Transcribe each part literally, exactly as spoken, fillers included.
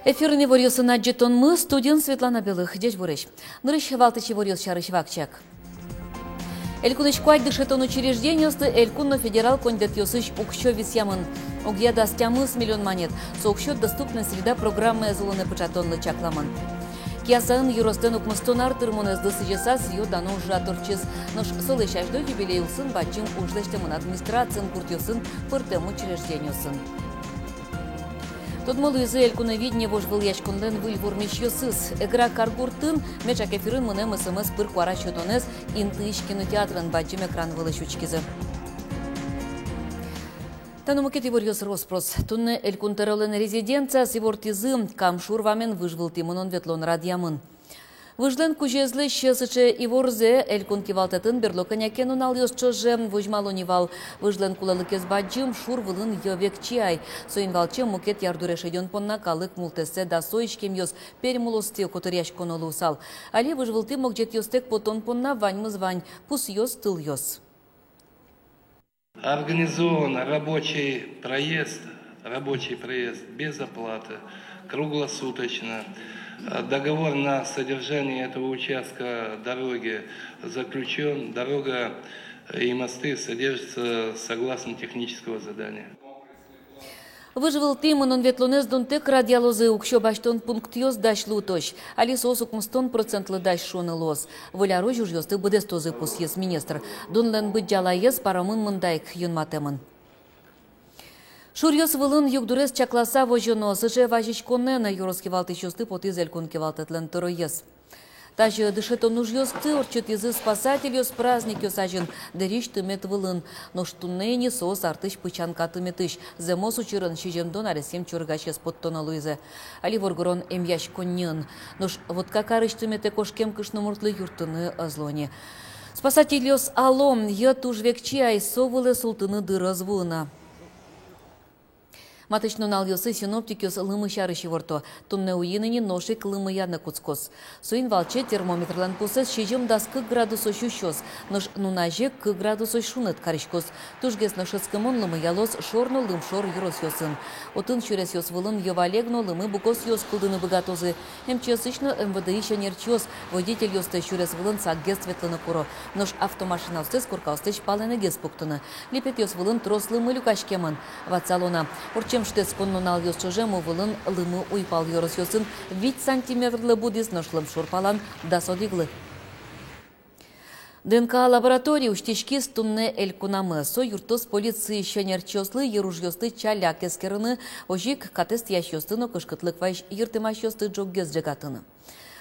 Эфирын иворъёсын адӟытонмы, студиын Светлана Белых. Ӟечбуресь! Нырысь валтӥсь иворъёс сярысь вакчияк. Элькунысь куать дышетон учреждениослы элькун но федерал коньдэтъёсысь уксё висъямын. Огъя дас тямыс миллион манет со уксё «Доступная среда» программаез улонэ пыӵатонлы чакламын. Киясаын ёрослэн укмыстон ар тырмонэзлы сӥзьыса сӥё-дано ужрад ортчиз. Нош солэсь азьло юбилей улсын бадӟым уж лэсьтэмын администрациын, гуртъёсын, пӧртэм учреждениосын. Тодмо луизы «Элькуновидение» вожвылъяськонлэн выль вормисьёсыз. Эгра каргуртын меӵак эфирын мынэм СМС пыр куара сётонэз интыысь кинотеатрын бадӟым экран вылысь учкизы. Тани мукет иворъёс рос-прос. Туннэ Элькун тӧролэн резиденцияз ивортӥзы Кам шур вамен выж вылтӥ мынон-ветлон радъямын. Выжлэн кузёезлэсь сыӵе иворзэ Элькун кивалтэтын берло кӧня ке нуналъёс ӵоже возьмало ни вал. Выжлэн кулэлыкез бадӟым, шур вылын йӧ векчи ай. Соин валче мукет ярдуре шедён понна калык мултэссэ дасо иськемъёс Пермь улостӥ котыръяськоно луысал. Али выж вылтӥ могӟетъёстэк потон понна ваньмыз вань: пусъёс, тылъёс. Организован рабочий проезд, рабочий проезд без оплаты, круглосуточно. Э, договор на содержание этого участка дороги заключён. Дорога и мосты содержатся согласно технического задания. Выж вылтӥ мынон-ветлонэз дунтэк радъялозы, уксё басьтон пунктъёс дась луытозь. Али соос укмыстон процентлы дась шуыны луоз. Выль арозь ужъёсты быдэстозы, пусйиз министр. Дунлэн быдӟалаез паромын мында ик юнматэмын. Шуръёс вылын югдурез чакласа возёно. Сыӵе вазиськонэн ёрос кивалтӥсьёсты потӥз Элькун кивалтэтлэн тӧроез. Тазьы дышетон ужъёсты ортчытӥзы спасательёс праздникъёс азьын, дэрись тымет вылын. Нош туннэ ини соос артысь пычанка тыметысь. Зэмос учырын сизьымдон аресъем чорыгасез поттоно луизы. Али воргорон эмъяськонниын. Нош Вотка карысь тыметэ кошкем кышномуртлы юрттыны ӧз луы ни. Спасательёс ало: йӧ туж векчи ай, со вылэ султыны дыр ӧз вуы на. Матысь нуналъёсы синоптикъёс лымы сярысь иворто. Туннэ уйин ини нош ик лымыяны кутскоз. Соин валче термометрлэн пусэз сизьым-дас кык градусозь усёз, нош нуназе кык градусозь шуныт кариськоз. Тужгес но шӧдскымон лымыялоз шор но лымшор ёросъёсын. Отын сюресъёс вылын йӧ валег но лымы букосъёс кылдыны быгатозы. МЧС-ысь но МВД-ысь ӧнерчиос водительёсты сюрес вылын сакгес ветлыны куро, нош автомашинаостэс коркаослэсь палэнэгес пуктыны. Липетъёс вылын трос лымы люкаськемын. Ватсало на: ортчем шутэтскон нуналъёс ӵоже му вылын лымы уйпал ёросъёсын вить сантиметрлы будӥз, нош лымшор палан дас одӥглы. ДНК лаборатория усьтӥськиз туннэ элькунамы. Со юрттоз полициысь ӧнерчиослы йыружъёсты ӵаляк эскерыны, озьы ик катэз тӥясьёсты но кышкытлык вайись йыртэмасьёсты ӝоггес ӝегатыны.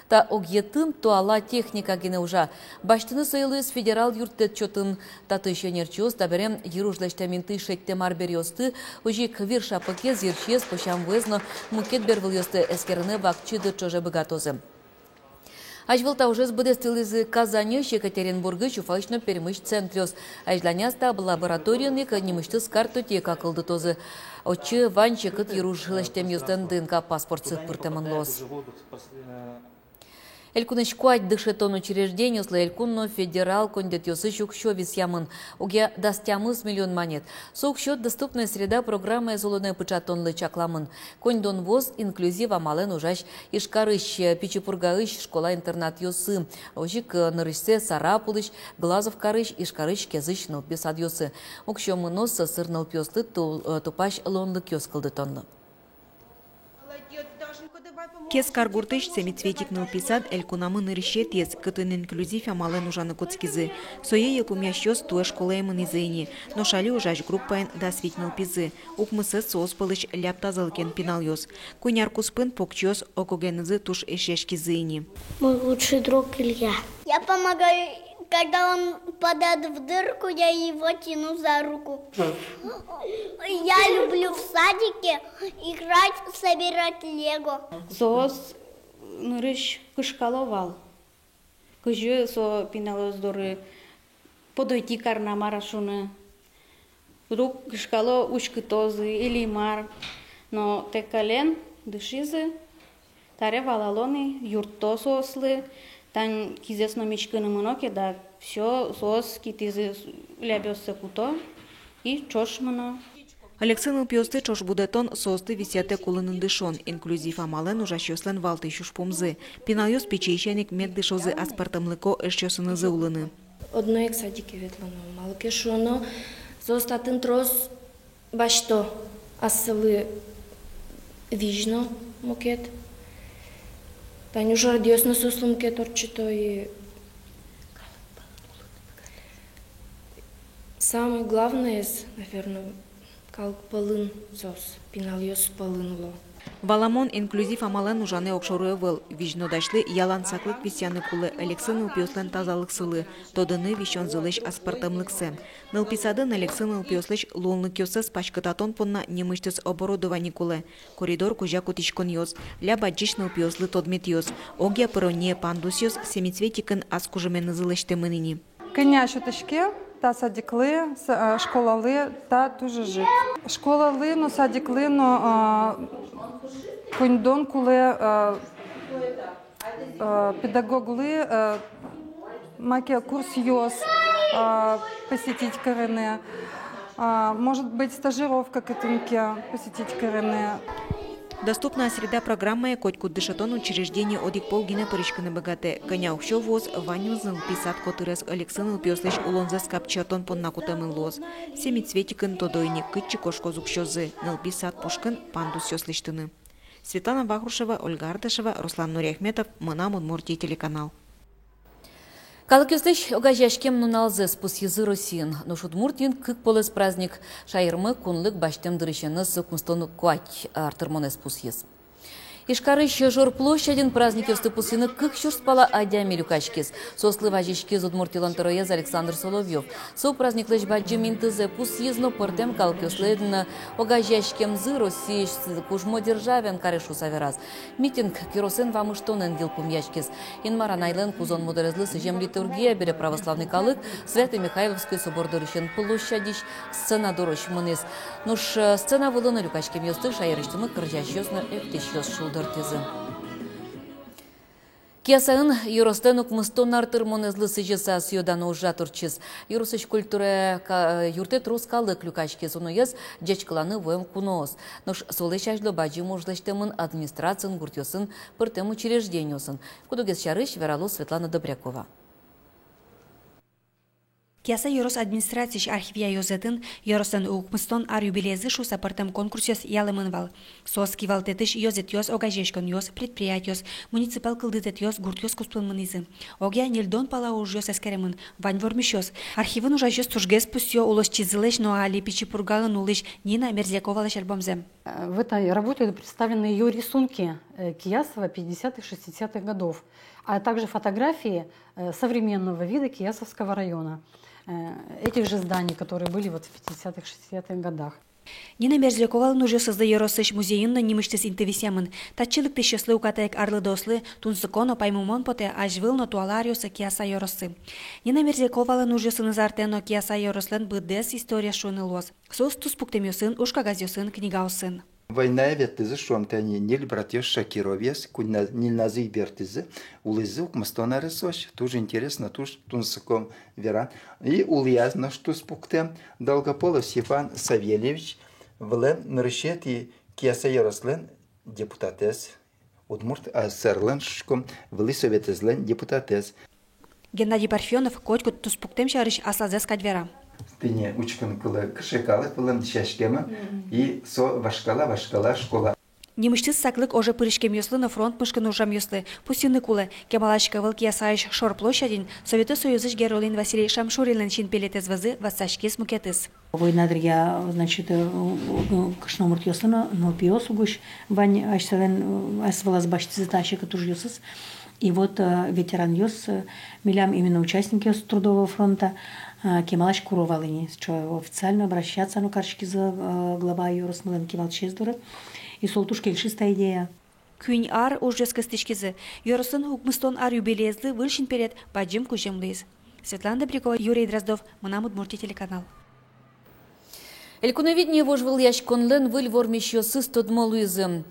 Та огъетын туала техника гинэ ужа. Басьтыны сое луиз федерал юрттэт чотын. Татысь ӧнерчиос табере йыруж лэсьтэм интыысь шедьтэм арбериосты, озьы ик вир шапыкез, йырсиез, пӧсямвуэз но мукет бервылъёсты эскерыны вакчи дыр ӵоже быгатозы. Азьвыл та ужез быдэстылӥзы Казаньысь, Екатеринбургысь, Уфаысь но Пермьысь центръёс. Азьланяз та лабораториын ик нимысьтыз картотека кылдытозы. Отчы вань секыт йыруж лэсьтэмъёслэн ДНК паспортсы пыртэмын луоз. Элькунысь куать дышетон учреждениослы элькун но федерал коньдэтъёсысь уксё висъямын. Огъя дас тямыс миллион манет. Со уксё «Доступная среда» программаез улонэ пыӵатонлы чакламын. Коньдон вуоз инклюзив амалэн ужась Ижкарысь, Пичи Пургаысь школа-интернатъёсы, озьы ик нырысьсэ Сарапулысь, Глазов карысь, Ижкарысь, Кезысь нылпи садъёсы. Уксё мыноз сӧсыр нылпиослы ту-, э, тупась луонлыкъёс кылдытонлы. Кез каргуртысь «Семицветик» нылпи сад элькунамы нырысетӥез, кытын инклюзив амалэн ужаны кутскизы. Сое йылпумъясьёс туэ школае мынӥзы ини, нош али ужась группаын дас вить нылпизы. Укмысэз соос пӧлысь ляб тазалыкен пиналъёс. Куинь ар куспын покчиос ог-огенызы туж эшъяськизы ини. Мой лучший друг Илья. Я помогаю, когда он падает в дырку, я его тяну за руку. Я люблю в садике играть, собирать лего. Соос нырысь кышкало вал, кызьы со пиналъёс доры подойти карыны, мар-а шуыны. Вдруг кышкало, уськытозы или мар. Но тэк каллен дышизы, таре валало ни, юртто соослы, тань кизэс но миськыны мыно ке, да всё, соос китӥзы лябъёссэ куто и ӵош мыно. Алексей нылпиосты ӵош будэтон, соосты висъятэк улыны дышон — инклюзив амалэн ужасьёслэн валтӥсь ужпумзы. Пиналъёс пичиысеник мед дышозы аспӧртэмлыко эшъёсынызы улыны. Одно ик садике ветлоно, малы ке шуоно, соос татын трос басьто, асьсэлы визь но мукет. Тань ужрадъёс но соослы мукет ортчыто и самое главное, наверное, калык пӧлын соос, пиналъёс пӧлын уло. Валамон, инклюзив амалэн ужаны огшоры ӧвӧл. Визь но дасьлы ялан саклык висъяны кулэ Алексей нылпиослэн тазалыксылы, тодыны висёнзылэсь аспӧртэмлыксэ. Нылпи садын Алексей нылпиослэсь луонлыкъёссэс паськытатон понна нимысьтыз оборудование кулэ. Коридор кузя кутӥськонъёс, ляб адӟись нылпиослы тодметъёс, огъя пыронние пандусъёс, семицветикын ас кужыменызы лэсьтэмын ини. Кӧня сётӥське та садиклы, с-, э, школалы та туж ӧжыт. Школалы но, садиклы но, э, коньдон кулэ, э, э, педагоглы, э, маке курсъёс, э, посетить карыны, э, может быть, стажировка кытын ке посетить карыны. «Доступная среда» программае котькуд дышетон учреждение одӥг пол гинэ пыриськыны быгатэ. Кӧня уксё вуоз, ваньмыз нылпи сад котырез Алексей нылпиослэсь улонзэс капчиятон понна кутэмын луоз. Семицветикын, тодо ини, кытчы кошкоз уксёзы, нылпи сад пушкын пандусъёс лэсьтыны. Светлана Вахрушева, Ольга Ардашева, Руслан Нуриахметов, «Мынам Удмуртие» телеканал. Калыкъёслэсь огазеяськем нуналзэс пусйизы Россиын. Нош Удмуртиын кык полэс праздник. Шаермы кунлык басьтэм дырысеныз укмыстон куать ар тырмонэз пусйиз. Ижкарысь Жор площадьын праздникъёсты пусйыны кык сюрс пала адями люкаськиз. Соослы вазиськиз Удмуртилэн тӧроез Александр Соловьёв. Со праздниклэсь бадӟым интызэ пусйиз но пӧртэм калыкъёслэн огазеяськемзы Россиысь кужмо державаен каре шуыса вераз. Митинг киросэн вамыштонэн йылпумъяськиз. Инмар Анайлэн кузон мудорезлы сӥзем литургия бере православный калык Свято-Михайловской собор дорысен площадьысь сцена дорозь мынӥз. Нош, э, сцена вылын люкаськемъёсты шаерысьтымы кырӟасьёс но эктӥсьёс шулдыртӥзы. Киясаын ёрослэн укмыстон ар тырмонэзлы сӥзьыса сӥё-дано ужрад ортчиз. Ёросысь культура ка-, юртэ трос калык люкаськиз, уноез ӟечкыланы вуэм куноос. Нош солэсь азьло бадӟым уж лэсьтэмын администрациын, гуртъёсын, пӧртэм учреждениосын. Куд-огез сярысь вералоз Светлана Добрякова. Кияса ёрос администрациысь архивъя ёзэтын ёрослэн укмыстон ар юбилейзы шуыса пӧртэм конкурсъёс ялэмын вал. Соос кивалтэтысь ёзэтъёс, огазеяськонъёс, предприятиос, муниципал кылдытэтъёс, гуртъёс куспын мынӥзы. Огъя ньыльдон пала ужъёс эскеремын, вань вормисьёс. Архивын ужасьёс тужгес пусйо улосчизылэсь но али Пичи Пургаын улӥсь Нина Мерзляковалэсь альбомзэ. Э, в этой работе представлены её рисунки, э, Киясова пятидесятых, шестидесятых годов, а также фотографии, э, современного вида Киясовского района, э, этих же зданий, которые были вот в пятидесятых, шестидесятых годах. Нина Мерзляковалэн ужъёсызлы ёросысь музейын но нимысьтыз инты висъямын. Татчы лыктӥсьёслы, уката ик арлыдоослы тунсыко но паймымон потэ азьвыл но туала аръёсы Кияса ёроссы. Нина Мерзляковалэн ужъёсыныз артэ но Кияса ёрослэн быдэс историез шуыны луоз. Соос туспуктэмъёсын, ужкагазъёсын, книгаосын. Войнае ветлӥзы, шуом, тани ньыль братъёс Шакировъёс, куиньна-, ньыльназы ик бертӥзы, улӥзы укмыстон аресозь, туж интересно, туж тунсыко веран. И улӥяз нош туспуктэм, Долгополов Степан Савельевич вылэм нырысетӥ Кияса ёрослэн депутатэз, Удмурт АССР-лэн, шуиськом, вылӥ советэзлэн депутатэз. Геннадий Парфёнов котькуд туспуктэм сярысь аслазэс кадь вера. Тӥни учкыны кулэ, кыӵе калык вылэм дӥсяськемын, и со вашкала, вашкала школа. Нимысьтыз саклык оже пыриськемъёслы но фронт мышкын ужамъёслы. Пусйыны кулэ, кемалась ӧвӧл Киясаысь Шор площадьын Совето Союзысь Геройлэн Василий Шамшуринлэн синпелетэз вӧзы ватсаськиз мукетыз. Война дыръя, значит, э, э, кышномуртъёслы но, нылпиос угось вань асьсэлэн, э, асьсэ вылаз басьтӥзы та секыт ужъёсыз. И вот, э, ветеранъёс, э, милям именно участникъёс трудового фронта, э, кемалась куро вал ини, что официально обращаться но кариськизы, э, глава ёросмылэн кивалтӥсез доры. И солы туж кельшиз та идея. Куинь ар ужъёс кыстӥськизы. Ёрослэн укмыстон ар юбилейезлы выль синпелет бадӟым кузьым луиз. Светлана Добрякова, Юрий Дроздов, «Мынам Удмуртие» телеканал. Элькуновидение вожвылъяськонлэн выль вормисьёсыз тодмо луизы.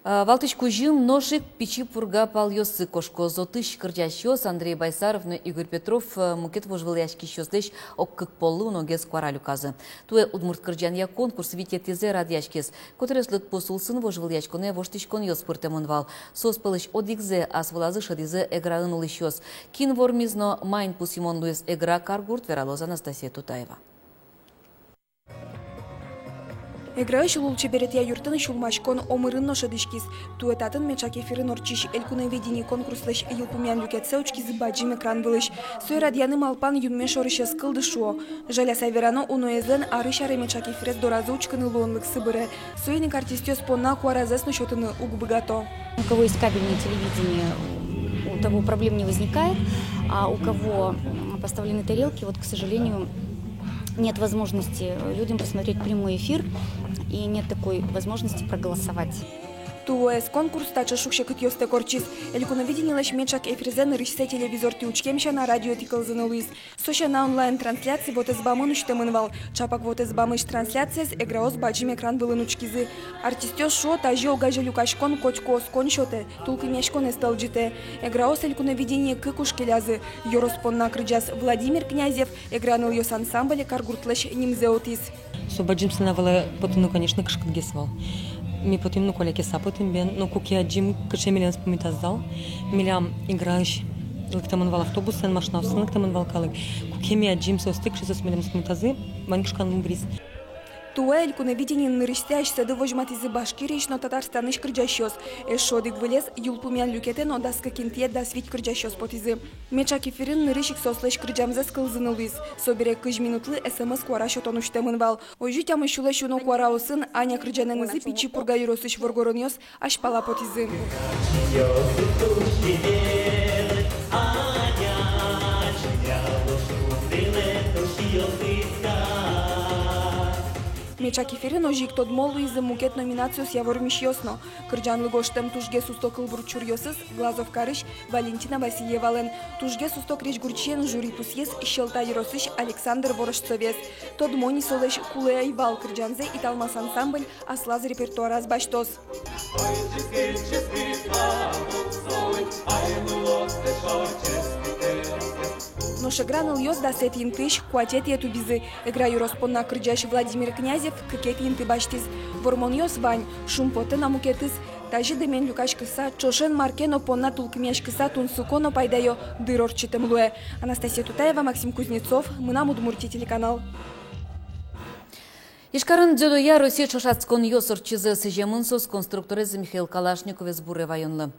А, валтӥсь кузьым нош ик Пичи Пурга палъёсы кошкоз. Отысь кырӟасьёс Андрей Байсаров но Игорь Петров, э, мукет вожвылъяськисьёслэсь ог кык поллы уногес куара люказы. Туэ удмурт кырӟанъя конкурс витетӥзэ радъяськиз. Котырес лыдпус улсын вожвылъяськонэ воштӥськонъёс пыртэмын вал. Соос пӧлысь одӥгзэ ас вылазы шӧдӥзы Эграын улӥсьёс. Кин вормиз но маин пусйымон луиз Эгра каргурт, вералоз Анастасия Тутаева. Эграысь лулчеберетъя юртын сюлмаськон омырын но шӧдӥськиз. Туэ татын меӵак эфирын ортчись «Элькуновидение» конкурслэсь йылпумъян люкетсэ учкизы бадӟым экран вылысь. Сое радъяны малпан юнме шорысь ӧз кылды, шуо. Жаляса верано, уноезлэн арысь аре меӵак эфирез доразы учкыны луонлыксы быре. Соин ик артистъёс понна куаразэс но сётыны уг быгато. У кого есть кабельное телевидение, у того проблем не возникает, а у кого, м, поставлены тарелки, вот, к сожалению, нет возможности, э, людям посмотреть прямой эфир, и нет такой возможности проголосовать. Туэез конкурс таӵе шуг-секытъёстэк ортчиз. «Элькуновидениелэсь» меӵак эфирзэ нырысьсэ телевизортӥ учкем сяна радиотӥ кылзыны луиз. Со сяна онлайн-трансляция вотэс бамын усьтэмын вал. Ӵапак вотэс бамысь трансляциез эграос бадӟым экран вылын учкизы. Артистъёс шуо, тазьы огазе люкаськон котьку оскон сётэ, тулкымъяськонэз тӧлӟытэ. Эграос «Элькуновидение» кык уж келязы. Ёрос понна кырӟаз Владимир Князев, «Эгра нылъёс» ансамбле каргуртлэсь нимзэ утӥз. Со бадӟым сцена вылэ потыны, конечно, кышкытгес вал. Ми потӥм но куалекъяса потӥм бен, но куке адӟим, кыӵе милемыз пумитаз зал. Милям Эграысь лыктэмын вал автобусэн, машинаосын лыктэмын вал калык. Куке ми адӟим соосты, кыӵе соос милемыз пумитазы, вань кышканмы быриз. Туэ «Элькуновидениын» нырысьсэ асьсэды возьматӥзы Башкириысь но Татарстанысь кырӟасьёс. Эшшо одӥг вылез йылпумъян люкетэ но дас кык интые дас вить кырӟасьёс потӥзы. Меӵак эфирын нырысь ик соослэсь кырӟамзэс кылзыны луиз. Собере кызь минутлы СМС-куара сётон усьтэмын вал. Озьы тямыс сюлэсь уно куараосын Аня кырӟанэнызы Пичи Пурга ёросысь воргоронъёс азьпала потӥзы. Меӵак эфирын озьы ик тодмо луизы мукет номинациосъя вормисьёс но. Кырӟанлы гожтэм тужгес усто кылбур чуръёсыз Глазов карысь Валентина Васильевалэн. Тужгес усто крезьгурчиен жюри пусйиз Сьӧлта ёросысь Александр Ворожцовез. Тодмо ни солэсь «Кулэ ӧй вал» кырӟанзэ «Италмас» ансамбль аслаз репертуараз басьтоз. Нош Эгра нылъёс дасэтӥ интыысь куатетӥе тубизы. Эгра ёрос понна кырӟась Владимир Князев кыкетӥ инты басьтӥз. Вормонъёс вань, шумпотэ на мукетыз. Тазьы дэмен люкаськыса, ӵошен мар ке но понна тулкымъяськыса, тунсыко но пайдаё дыр ортчытэм луэ. Анастасия Тутаева, Максим Кузнецов, «Мынам Удмуртие» телеканал. Ижкарын дзюдоя Россия ӵошатсконъёс ортчизы. Сӥземын соос конструкторез Михаил Калашниковез буре ваёнлы.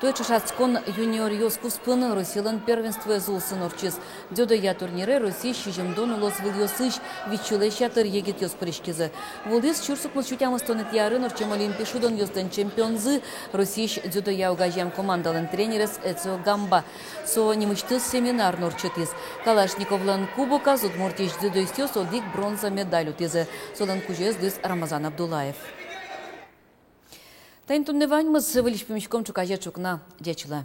Туэ ӵошатскон юниоръёс куспын Россилэн первенствоез улсын ортчиз. Дзюдоя турнире Россиысь сизьымдон улосвылъёсысь витьсюлэсь ятыр егитъёс пыриськизы. Вуылӥз сюрс укмыс сю тямыстонэтӥ арын ортчем олимпи шудонъёслэн чемпионзы, Россиысь дзюдоя огазеям командалэн тренерез Эцио Гамба. Со нимысьтыз семинар но ортчытӥз. Калашниковлэн кубоказ Удмуртиысь дзюдоистъёс одӥг бронза медаль утӥзы. Солэн кузёез луиз Рамазан Абдуллаев. Таин туннэ ваньмыз. Выльысь пумиськом ӵуказе ӵукна. Ӟеч улэ.